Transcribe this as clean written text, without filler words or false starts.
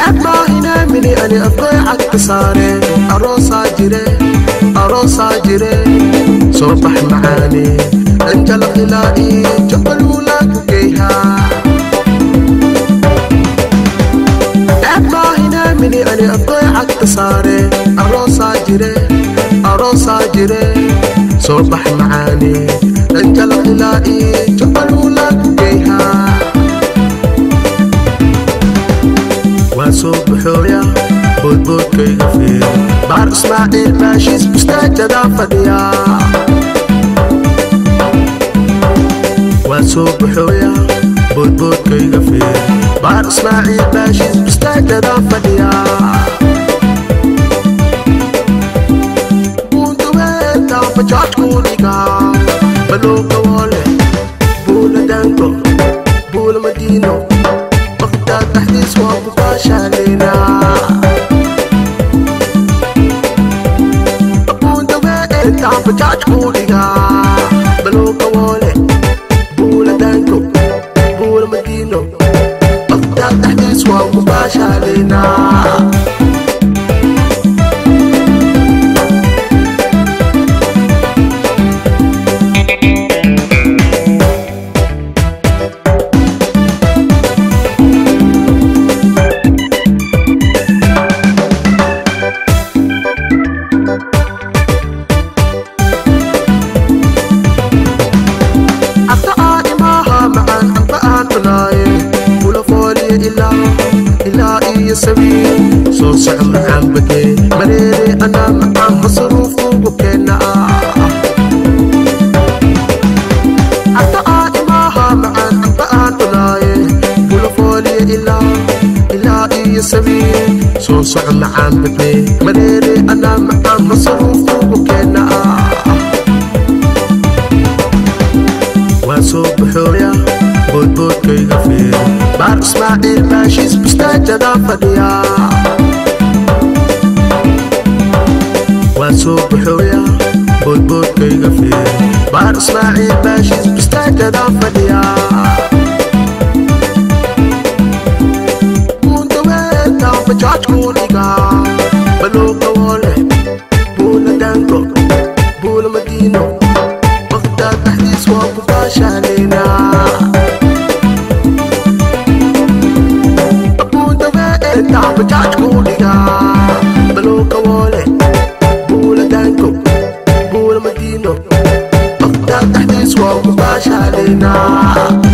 Ceeb maahinaa mini ani afgoy cagta saare, aroosaa jire, aroosaa jire, soo bax macaane, dhanjalaq ilaa iyo jabaluulaa ku geyhaa. Ceeb maahinaa mini ani afgoy cagta saare, aroosaa jire, aroosaa jire, soo bax macaane, dhanjalaq ilaa iyo jabaluulaa ku geyhaa. Waa soo baxooya, boodboodkayga fiir, Baar Ismaaciil Baashiis bustaajadaa fadhiya. Waa soo baxooya, boodboodkayga fiir, Baar Ismaaciil Baashiis bustaajadaa fadhiya. Buuntaweeta bajaajku dhigaa, Balooga Woole, Buula Dango, Buula Madiino, Baqdaad dhexdiis waa ku baashaaleynaa. Buuntaweeta bajaajku dhigaa, Balooga Woole, Buula Dango, Buula Madiino, Baqdaad dhexdiis waa ku baashaaleynaa. Cabta aan imaaha macaan, camba aan cunaaye, kula fooliya ilaa ilaa iyo sabiil, soo soco macaan badee, mareere anaa macaan masaruuf ugu keena. Cabta aan imaaha macaan, camba aan cunaaye, kula fooliya ilaa ilaa iyo sabiil, soo soco macaan badee, mareere anaa macaan masaruuf ugu keena. Waa soo baxooya, boodboodkayga fiir, Baar Ismaaciil Baashiis bustaajadaa fadhiya. Waa soo baxooya, boodboodkayga fiir, Baar Ismaaciil Baashiis bustaajadaa fadhiya. Buuntaweeta bajaajku dhigaa, Balooga Woole, Buula Dango, Buula Madiino, Baqdaad dhexdiis waa ku baashaaleynaa. Buuntaweeta bajaajku dhigaa, Balooga Woole, Buula Dango, Buula Madiino, Baqdaad dhexdiis waa ku baashaaleynaa.